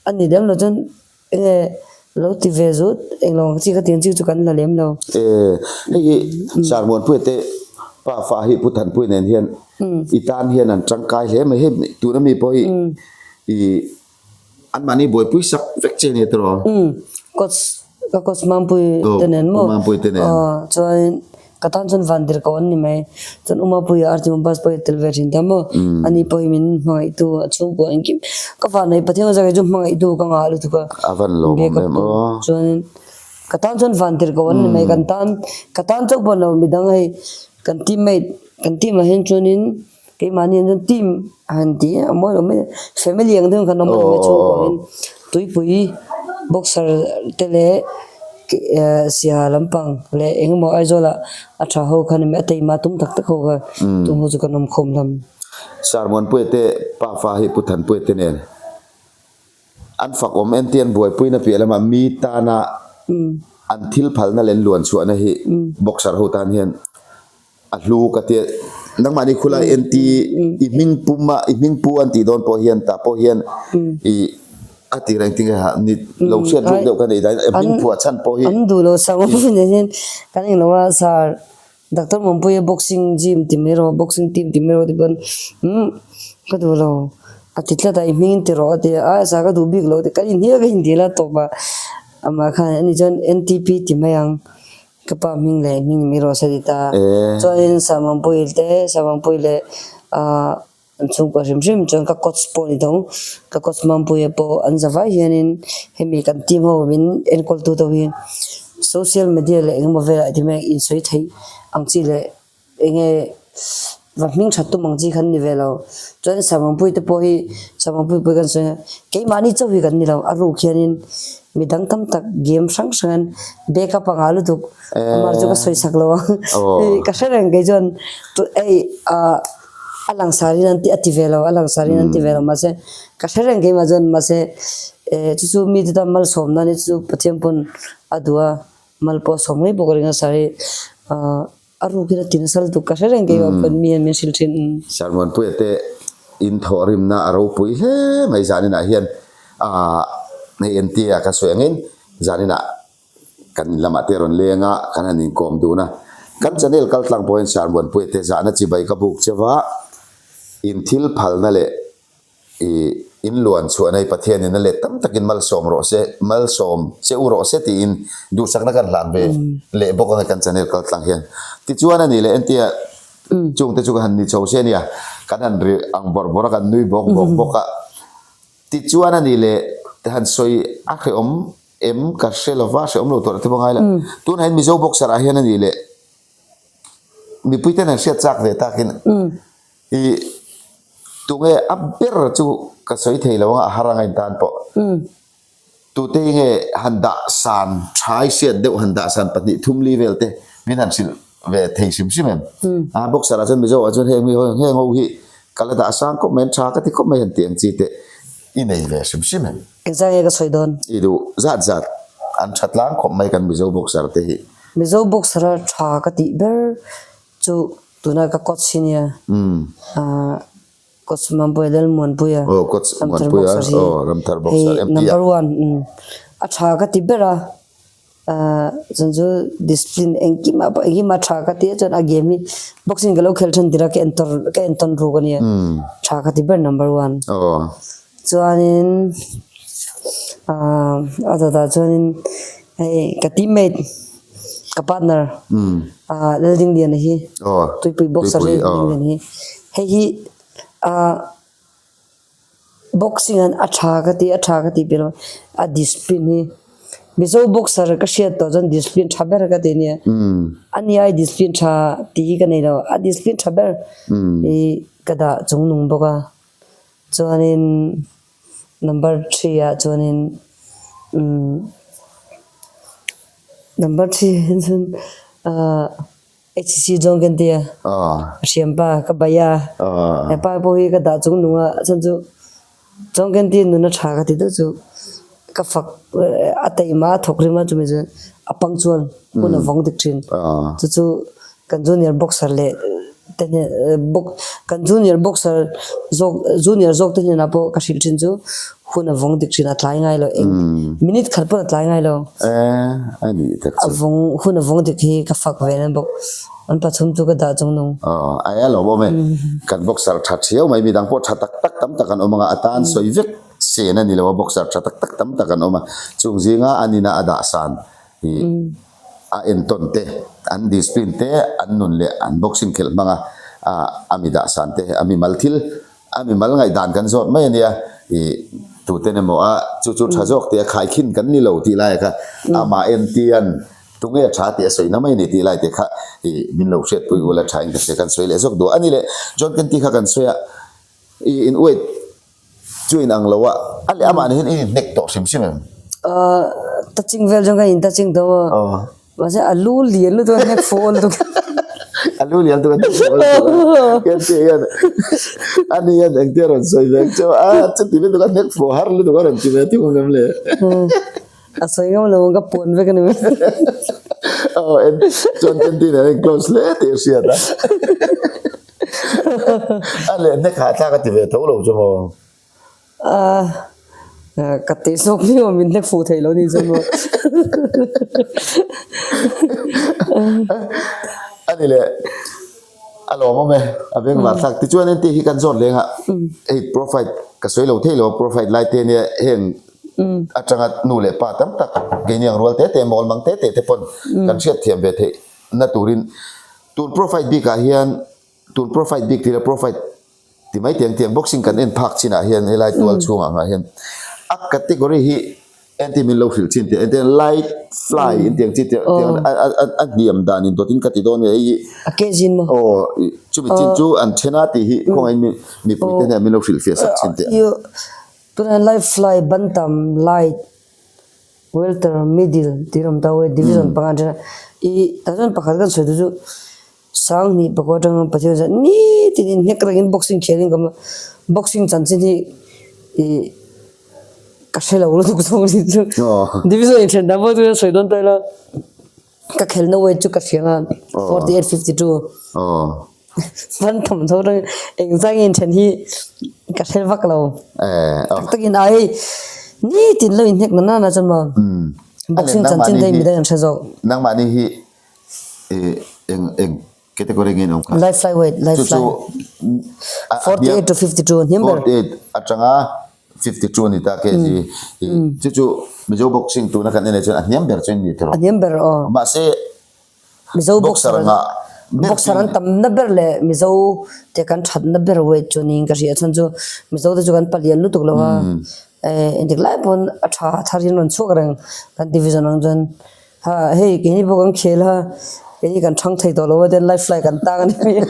a ni lem lo chuan eng nge lo ti ve zut englo ang chi kha tiang chi chu kan la lem lo. Eh hei hi Sarmuanpuia te pa fa hi Pu Thanpuia nen hian i tan hian an tangkai hle mai hei tuna mi pawh hi i Anmahni buaipui sak vek che nia tiraw? Umm, coach, ka coach Mampui te nen maw? Mampui te nen. Aw, chuan ka tan chuan van tir ko an ni mai. Chuan U Mapuia RT Mobile pawh hi a tel ve thin ta maw? Ani pawh hi min hmangaihtu a chhungkua engkim ka van nei Pathian zak hi chu hmangaihtu ka ngah lutuk a. A van lawmawm em aw. Chuan ka tan chuan van tir ko an ni mai. Kan tan, ka tan chauh pawh ni lo midang hei kan teammate, kan team ah hian chuanin Keimahni an chuan team a han ti a mawi lo mai family ang deuh khan awm a ni mai chhungkaw angin tuipui boxer te leh siaha lampang leh eng emaw Aizawl ah a tha ho kha a ni mai a taima tum tak tak ho kha tum ho chu kan awm khawm hlawm. Sarmuanpuia te pafa hi Pu Thanpuia te nen an fak awm entir an buaipuina piah lamah mi tana an thil phalna leh an luan chhuahna hi boxer ho tan hian A hlu ka tia, nangmahni khulai NT i hming pum a, i hming pu an tih dawn pawh hian tah pawh hian i a tir engtin nge ha ni lo hriat ruk deuh ka nei dahin a hming phuah chhan pawh hi. An duh lo sa ngawt nen hian kan englo a sir Doctor Mampuia boxing gym ti mai rawh boxing team ti mai rawh ti pawn umm ka duh lo a ti tlat a i hming in ti rawh a ti a sa ka duh bik lo ti ka inhnial ka inhnial a tawp a amah khan ani chuan NTP ti mai ang. Ka pa hming leh hming mi rawh se ti ta. Chuanin Samangpui te, Samangpui leh ahh an chhungkua hrim hrim chuan ka coach pawh ni tho, ka coach Mampuia pawh an za vai hianin hemi kan team ho min enkawl tu te hi social media leh engemaw velah ti mai insawi theih ang chi leh Enge va hming that tum ang chi khan ni ve lo. Chuan Samangpui te pawh hi Samangpui pawh hi kan sawi a, keimahni chauh hi kan ni lo. A ruk hianin mi dang tam tak game hrang hrangin back up a ngah lutuk. Amah chu ka sawi sak lo ang. Ka hre reng kei chuan hei ah a langsarin an ti a ti ve lo, a langsarin an ti ve lo mahse ka hre reng keimah chuan mahse chu chu mite tan malsawmna ni chu Pathian pawn a duh a, mal pawh a sawm ngei bawk a ring a sir hi ah. A rukin a ti nasa lutuk ka hre reng keimah pawn mi hian min hrilh thin. Sarmuanpuia te in thawhrimna a ropui hle mai zaninah hian aah hei entia ka sawi angin zaninah kan in lamah te rawn leng a kan han inkawm dun a kan channel kal tlang pawh hian Sarmuanpuia te zahna chibai ka buk cheu a in thil phalna leh I in luan chhuah nei Pathianin a let tam takin malsawm rawh se, malsawm che u rawh se tiin duhsakna kan hlan ve leh bawk ang e kan channel kal tlang hian. Tichuan a nih leh entia chungte chu ka han ni chho se ania, kan han ri ang bawrh bawrh a, kan nui bawk bawk bawk a. Tichuan a nih leh han sawi a hrehawm em ka hre lova, hrehawm lo tur a ti pawh ngai lo. Tunah hian Mizo boxer ah hian a nih leh. Mipuiten an hriat chak ve takin i tunge a ber chu ka sawi thei lo ang a har anga in tan pawh. Tute hi nge han dah san thai hriat deuh han dah san pahnih thum li vel te min han hrilh ve thei hrim hrim em? A boxer ah chuan Mizo ah chuan heng mi ho heng ho hi ka la dah sang khawp mai an tha ka ti khawp mai han tih ang chi te i nei ve hrim hrim em? Engzah nge ka sawi dawn? I duh zat zat an tha tlang khawp mai kan Mizo boxer te hi. Mizo boxer a tha ka tih ber chu tuna ka coach hi nia. Coach Mampuia Lalmuanpuia Ramthar Boxer hi hei number one a tha ka ti ber a, chuan chu discipline engkim ah pawh engkim a tha ka ti a chuan a game hi boxing ka lo khel than tir a ka entawn ka entawn ruk a nia tha ka ti ber number one chuanin a dawtah chuanin hei ka teammate ka partner Laldingliana hi tuipui boxer hi Laldingliana hi hei hi ah boxing an a tha ka ti a tha ka tih piah lamah a discipline hi Mizo boxer ka hriat tawh chuan discipline tha ber ka ti ania ani ai discipline tha tih hi ka nei lo a discipline tha ber hi ka dah chung nung bawk a chuanin number three ah chuanin umm number three ah chuan ah. HCC zawng kan ti a, a hriampa ka bai a, hepa pawh hi ka dah chung nung a, a chhan chu zawng kan ti nun a tha ka ti deuh chu ka fak a taima a thawk rim a chumi chu a punctual hun a vawng dik thin chu chu kan junior boxer leh te hnen kan junior boxer zawk junior zawk te hnenah pawh ka hrilh thin chu hun a vawng dik thin a tlai ngai lo eng minute khat pawh a tlai ngai lo a vawng hun a vawng dik hi ka fak ve nan bawk an pathum chu ka dah chung nung. Aw a e lawm awm e kan boxer tha thiau mai midang pawh tha tak tak tam tak an awm anga a tan sawi vek sen a ni lo a boxer tha tak tak tam tak an awm a chung zinga an ina a dah san hi a entawn te an discipline te an nun leh an boxing khelh hmanga a mi dah san te a mi mal thil A mimal ngaihdan kan zawt mai a nia, ih tuten emaw a chu chu tha zawk tih a khaikhin kan ni lo tih lai kha amah entian tunge tha tih a sawi na mai a ni tih lai te kha ih min lo hriatpui ula tha in ka hria kan sawi leh zawk duh a ni le. John Kenty kha kan sawi a, ih in weight chu in ang lo a, a leh amah nen hian in inhnek tawh hrim hrim em? Ahh touching vel chuan ka in touching tawh maw? Mahse a lu lian lutuk a hnek fuh lutuk. A lu lian lutuk a hnek fuh lutuk. Kan tih hian ani hian engtia rawn sawi ve ang chu a chuti lutuk a hnek fuh har lutuk a rawn ti ve thung ang em le. A sawi ngam lo ang ka puan vek a ni mai. Aw en chuan kan tih nen a in close hle tih a hriat a. A leh hnek hahthlak a ti ve tho lo chu maw. Ka tih zawk ni maw min hnek fuh theih lo ni chu maw. A ni le a lawm awm e a veng var thlak tichuan engti hi kan zawt leng a hei profile ka sawi lo thei lo profile lai te nia heng atanga nu leh pa tam tak keini ang rual te te mawl mang te te te pawn kan hriat thiam ve theih na turin tun profile bik ah hian tun profile bik tih leh profile Ti mai tiang tiang boxing kan en phak chinah hian helai tual chhungah ngah hian a category hi entir min lo hrilh chin teh entir light fly intiang chi tiang tiang a a a hniam dan in dawt in ka ti dawn nge hei hi A ke zin maw? Aw chumi chin chu an then a tih hi khawngaih in mipui te hian min lo hrilh fiah sak chin teh. Tunah light fly bantam light welter middle tih an awm ta awih division panga an then a i tah chuan pakhat kan sawi tur chu Sanghnih pakua atanga Pathian zat nitin in hnek rengin boxing thianin ka awm a, boxing chanchin hi ih ka hre lo lutuk zawk a ni chu. Division inthen dan pawh chu sawi dawn ta ila ka khelna weight chu ka hria ang a 48 52 van tham tho atangin engzah nge inthen hi ka hre vak lo. Tak takin a hei nitin lo inhnek na nana chuan maw boxing chanchin te hi midang an hre zawk. Nangmahni hi eng eng category nge awm kha? Light flyweight, light fly. 48 to 52 hniam ber. 48 atanga 52 ani ta kg. Chu chu Mizo boxing tuna kan en chuan a hniam ber chu ni tawh. A hniam ber aw. Mahse Mizo boxer nga boxer an tam na ber leh Mizo te kan that na ber weight chu niin ka hria chhan chu Mizo te chu kan palian lutuk lo a. Engtik lai pawn a tha thar in rawn chhuak reng kan division ang chuan. Ha hei keini pawh kan khel a. Kei hi kan thang thei tawh lo a, then life fly kan tang a ni mai a.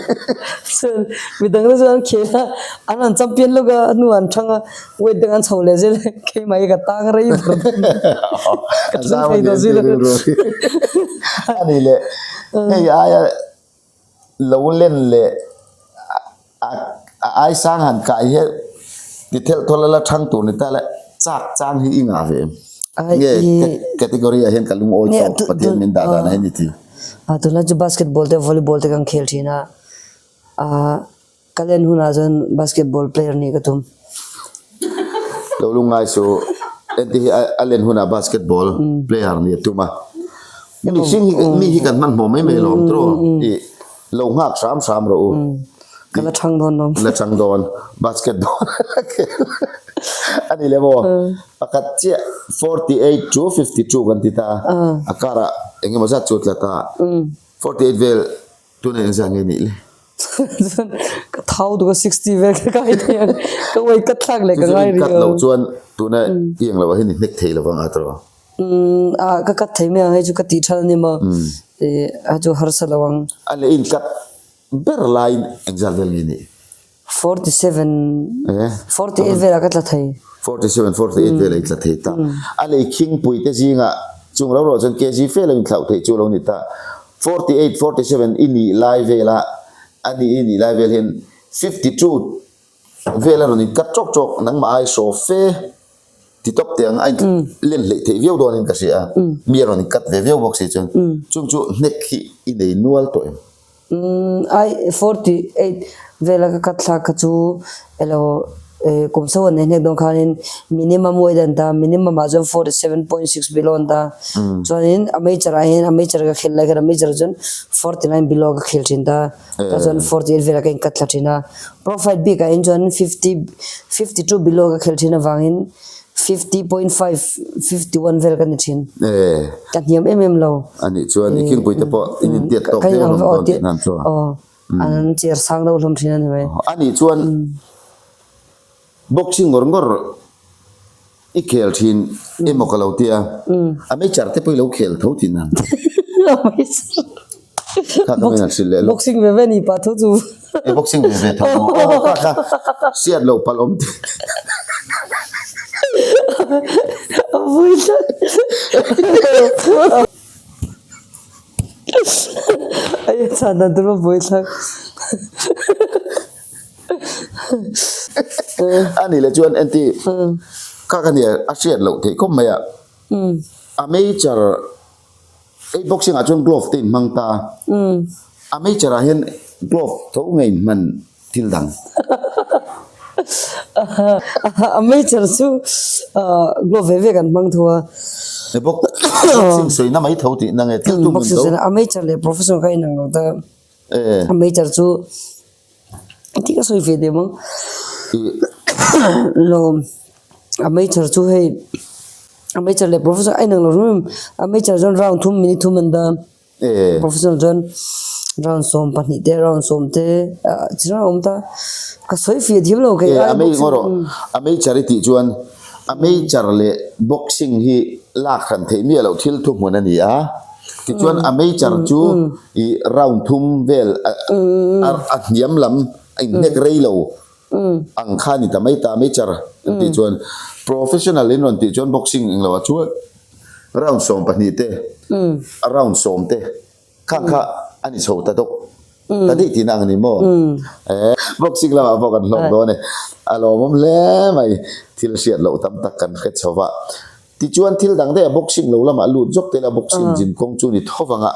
Chuan midang te chuan an khel a, an rawn champion lawk a, a hnuah an thang a, weight dang an chho leh zel a, keimah hi ka tang rei ber ka thang thei tawh zui lo. A ni leh, hei aia lo len leh a ai sang han kai hian ti thelh thawl a la thang tur ni ta le chak chang hi i ngah ve em? Nge category ah hian ka lungawi tawh Pathian min dah dan ah hian i ti. A tunlai chu basketball te volleyball te kan khel thin a, ka len hunah chuan basketball player nih ka tum. Lo lungngai chu enti hi a len hunah basketball player nih a tum a. Mihring hi mi hi kan hmanhmawh mai mai alawm tiraw tih lo nghak hram hram rawh u. Ka la chang dawn lawm. La chang dawn basketball a ni le maw? Pakhat chiah 48 to 52 kan ti ta a, a karah eng emaw zat chu a tla ta. 48 vel Tuna engzah nge nih le? Chuan ka thau duh a 60 vel ka kai thei ang. Ka weight ka thlak leh ka ngai rih. Cut loh chuan tuna i eng loh ah hian i hnek thei lovang a tawh. Umm a ka cut thei mai ang hei chu ka tih than a ni maw. Ih a chu harsa lo ang. A leh in cut ber laiin engzah vel nge nih? 47, 48 velah ka tla thei. 47, 48 velah i tla thei ta. A lei khingpui te zingah chung ro ro chuan kg fe lo inthlauh theih chu a lo ni ta. 48, 47 i nih lai vela a nih i nih lai vel hian 52 vel a rawn in cut tawk tawk nangmah ai saw fe ti tawp teh ang a in len hleih theih viau dawnin ka hria a. Mi a rawn in cut ve viau bawk si chuan chung chu hnek hi i nei nual tawh em? Umm ai 48 vela ka cut thlak kha chu elo eh kum so an nei hnek dawn khanin minimum weight an ta minimum ah chuan 47.6 below an ta chuanin a major ah hian a major ka khelh lai khan a major ah chuan 49 below ka khel thin ta tah chuan 48 velah ka in cut thla thin a profile bik ah hian chuan 50 52 below ka khel thin avangin 50.5 51 vel ka ni thin. Ka hniam em em lo. A nih chuan i khingpui te pawh in intiat tawk viau hlawm dawn tih nan chuan. Aw, an cher sang deuh hlawm thin a ni mai. A nih chuan boxing ngawr ngawr i khel thin emaw ka lo tia, a meichar te pawh i lo khel tho thin ang. A meichar. Kha ka min han hrilh leh lawk. Boxing ve ve ni pah tho chu. E boxing ve ve tho maw? Aw kha kha hriat loh palh awm te. A vui tlat. A in chhan dan tur a vui thlak. A nih leh chuan enti kha kha nia a hriat loh theih khawp mai a. A major Hei boxing ah chuan glove te in hmang ta a, a major ah hian glove tho nge in hman thil dang? A major chu glove ve ve kan hmang tho a. He boxing sawina mai tho tihna nge thil tum in tho? A major leh professional kha inang lo ta. A major chu Engtin ka sawi ve deuh ang lawm a major chu hei a major leh professional a inang lo hrim hrim a major chuan round thum minute thum an dah a professional chuan round 12 te round 10 te ah chi hrang a awm ta ka sawi fiah thiam lo kei ai a major i tih chuan a major leh boxing hi lak hran theih miah loh thil thuhmun a ni a. Tichuan a major chu ih round thum vel a hniam lam a inhnek rei lo ang kha a ni ta mai ta major an tih chuan professional in rawn tih chuan boxing eng lo ah chuan round 12 te a round 10 te khang kha a ni chho ta dawk ta daih tihna ang a ni maw? Boxing lamah pawh kan hlawk dawn e a lawmawm hle mai thil hriat loh tam tak kan hre chho va. Tichuan thil dang daih a boxing lo lamah lut zawk tel a boxing zin kawng chu ni tho vang a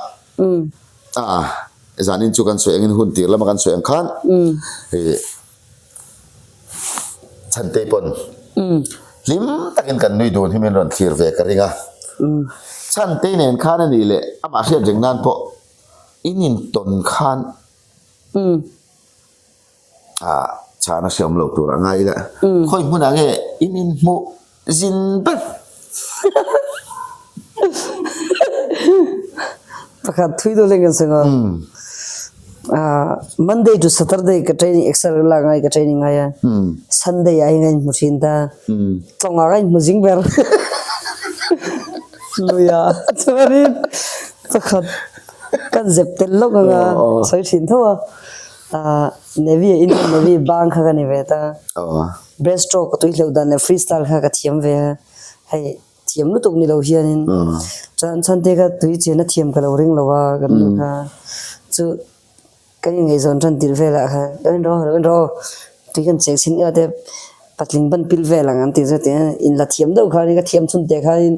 a zanin chu kan sawi angin hun tir lama kan sawi ang khan ih Chhantei pawn hlim takin kan nui dun hi min rawn thlir ve ka ring a Chhantei nen khan a nih leh amah hriat reng nan pawh in intawn khan Ah, chhana hreawm lo tur a ngai ila. Khawi hmunah nge in inhmuh zin ber? Pakhat thui deuh hleng kan sawi a. Ah, Monday to Saturday ka training exer ka lak ngai ka training ngai a. Sunday ah hian ka inhmu thin ta. Tlawngah ka inhmu zing ber. Luia chuanin pakhat. Kan zep tel lawk ang a, sawi thin tho a. Navy ah Indian Navy bang kha ka ni ve ta. Breast stroke tui hleuh dan leh free style kha ka thiam ve a. Hei thiam lutuk ni lo hianin chuan chhante kha tui chen a thiam ka lo ring lo a kan nu kha chu Kan inngaihzawn tan tirh velah kha lo en rawh, lo en rawh tui kan cheng chhin ila te patling ban pil vel ang an ti chu tia in la thiam deuh khanin ka thiam chhun teh khanin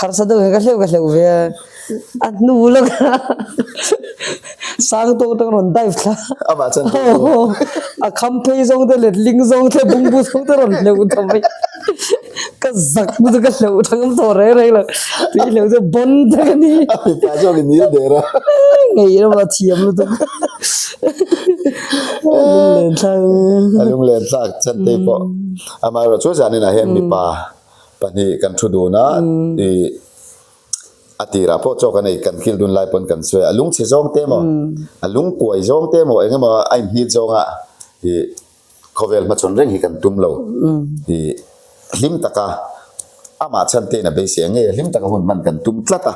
harsa deuh hian ka hleuh ka hleuh ve a, a hnu lawkah sang tawk atang rawn dive thla Amah chuan tui chu. A kham phei zawng te letling zawng te bungbu zawng te rawn hleuh ta mai. Ka zak chu ka hleuh thang tawh reng reng lo tui hleuh chu bon tak a ni. A mipa zawk in nil der a. Ngei ram a thiam lutuk. Lunglen thlak. A lunglen thlak chan te pawh. Amaherawh chu zanin ah hian mipa pahnih kan thu dun a i a tirah pawh chaw kan ei kan kil dun lai pawn kan sawi a, a lungchhe zawng te emaw a lungkuai zawng te emaw eng emaw a inhnit zawnga i Khawvel hmachhawn reng hi kan tum lo i hlim taka amah chhan tein a beisei ang ngei a, hlim taka hun hman kan tum tlat a,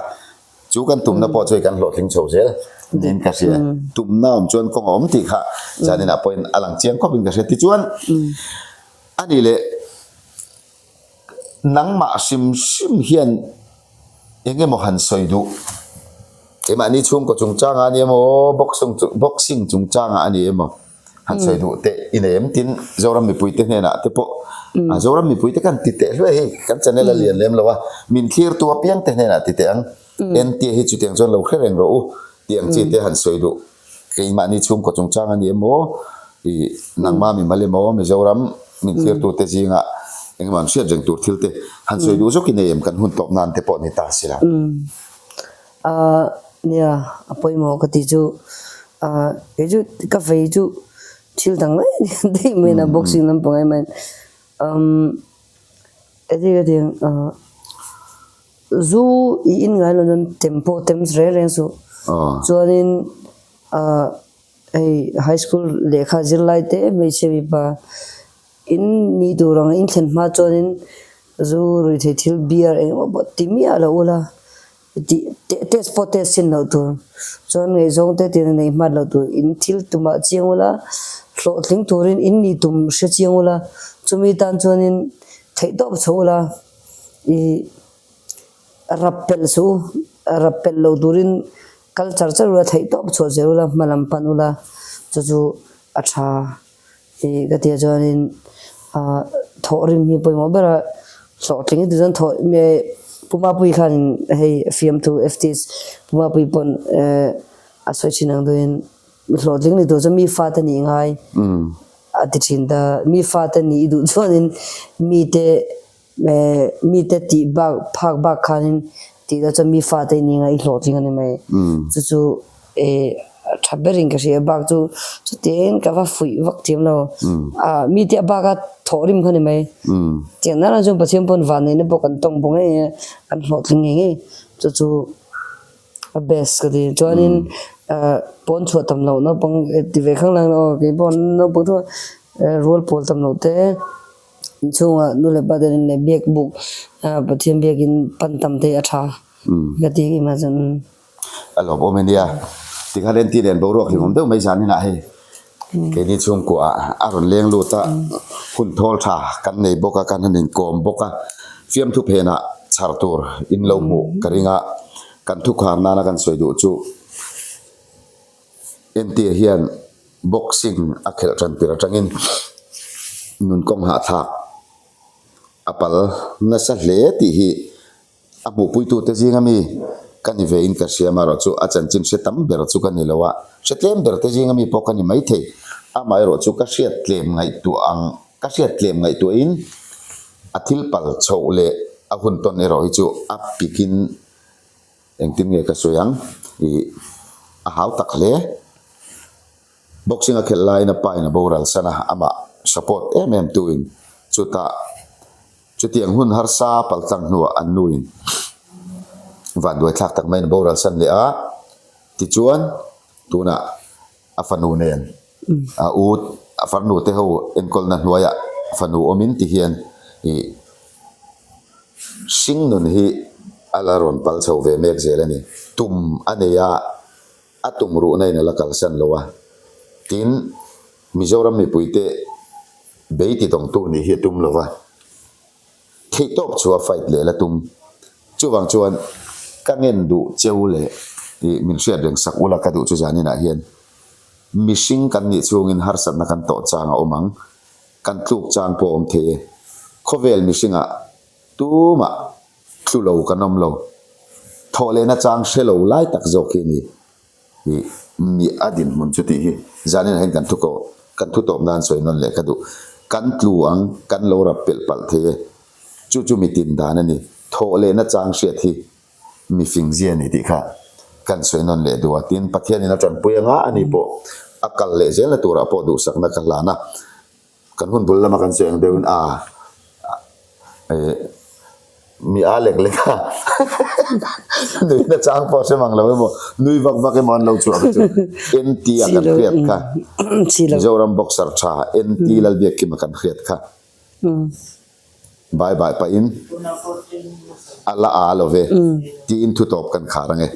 chu kan tumna pawh chu hei kan hlawhtling chho zel niin ka hria. Tumna awm chuan kawng a awm tih kha zaninah pawhin a lang chiang khawpin ka hria. Tichuan a nih leh Nangmah hrim hrim hian eng emaw han sawi duh? Keimahni chhungkaw chungchangah a ni emaw, boxing chungchangah a ni emaw han sawi duh teh i nei em? Tin, Zoram mipuite hnenah te pawh, Zoram mipuite kan ti teh hluai hei, kan channel a lian lem lo a, min thlirtu apiangte hnenah ti teh ang. Entia hi chutiang chuan lo hre reng rawh u tih ang chi te han sawi duh. Keimahni chhungkaw chungchang a ni emaw, ih nangma mimal emaw Mizoram min thlirtute zingah engemaw an hriat reng tur thil te han sawi duh zawk i nei em kan hun tawp nan te pawh ni ta si lo. Aaa nia a pawimawh ka tih chu aaa kei chu ka vei chu thil dang mai a ni daih mai a boxing lampang em em umm enge ka tih ang aaa. Zu i in ngai lo nan tem pawh tem reng reng suh. Chuanin ah hei high school lehkha zirlai te hmeichhia mipa in nih tur ang in thlen hma chuanin zu rui thei thil beer eng emaw pawh ti miah lo ula tih test pawh test chhin loh tur. Chuan ngaihzawng te tina neih hmat loh tur in thil tumah chiang ula hlawhtling turin in nih tum hre chiang ula chumi tan chuanin theihtawp chho ula. Ih rap pelh suh u, rap pelh lo turin kal char char ula theih tawp chhuah zel ula hma lam pan ula chu chu a tha tih ka tia chuanin ah thawh rim hi pawimawh ber a hlawhtling hi chuan thawh Pu Mapuii khanin hei fiamthu FTS Pu Mapuii pawn eh a sawi thin ang deuhin hlawhtling ni tur chuan mi fate nih ngai. A ti thin ta. Mi fate nih i duh chuanin mite mite tih bak phak bak khanin tih loh chuan mi fate i nih nga i hlawhtling a ni mai. Chu chu a tha berin ka hria bak chu chutiangin ka va fuih vak thiam lo. Mite a baka thawh rim kha ni mai. Tiang nana chuan Pathian pawn vanneihna pawh kan tawng bawk ngei a, kan hlawhtling ngei ngei. Chu chu. A best ka ti chuanin ah pawn chhuah tam loh naupang ti ve khang lang aw kei pawh naupang chu rual pawl tam loh te inchhungah nu leh pa te nen leh biak buk ah Pathian biakin pan tam te a tha ka ti em a chuan. A lawm awm e nia tikhan entir nen boruak hlimawm deuh mai zan inah hei keini chhungkua a rawn leng lut a hun thawl tha kan nei bawk a kan han inkawm bawk a fiamthu phenah chhar tur in lo hmuh ka ring a kan thukhar nana kan sawi duh chu entir hian boxing a khelh tan tir atangin nun kawng hahthlak a pal nasa hle tih hi. A hmuhpuitute zinga mi ka ni vein ka hria amaherawh chu a chanchin hre tam ber chu ka ni lo a, hre tlem ber te zinga mi pawh ka ni maithei. Amaherawh chu ka hriat tlem ngaihtuah ang, ka hriat tlem ngaihtuahin a thil pal chhoh leh a hun tawn erawh hi chu a pikin engtin nge ka sawi ang ih a hau tak hle. Boxing a khelh laiin a pa in a boral san a, amah support em em tuin chutah Chutiang hun harsa paltlang hnuah an nuin vanduai thlak tak maiin a boral san leh a, tichuan tunah a fanu nen a u a farnu te ho enkawlna hnuaiah fanu awmin ti hian ih hring nun hi a la rawn pal chho ve mek zel a ni. Tum a nei a. A tum ruhna in a la kalsan lo a, tin, Mizoram mipuite bei ti dawngtu nih hi a tum lo va, theihtawp chu a fight leh la tum. Chuvang chuan ka ngen duh cheu leh ih min hriat reng sak ula ka duh chu zaninah hian mihring kan nih chhungin harsatna kan tawh chang a awm ang, kan tluk chang pawh a awm thei e. Khawvel mihringah tumah tlu lo kan awm lo. Thawh lehna chang hre lo lai tak zawk hi a ni. Ih mi a dinhmun chu tih hi zaninah hian kan thu ko kan thu tawp nan sawi nawn leh ka duh. Kan tlu ang kan lo rap pelh palh thei e. Chu chu mi tin dan a ni. Thawh lehna chang hriat hi mi fing zia a ni tih kha kan sawi nawn leh duh a. Tin, Pathianin a tanpui anga a ni pawh a kal leh zelna turah pawh duhsakna ka hlan a. Kan hun bul lama kan sawi ang deuhin a eh mi a lek lek a nuihna chang pawh hre mang lo emaw nui vak vak emaw an lo chhuah kha chu NT a kan hriat kha Mizoram boxer tha NT Lalbiakkima kan hriat kha bye bye pahin a la a lo ve tiin thutawp kan khar ange.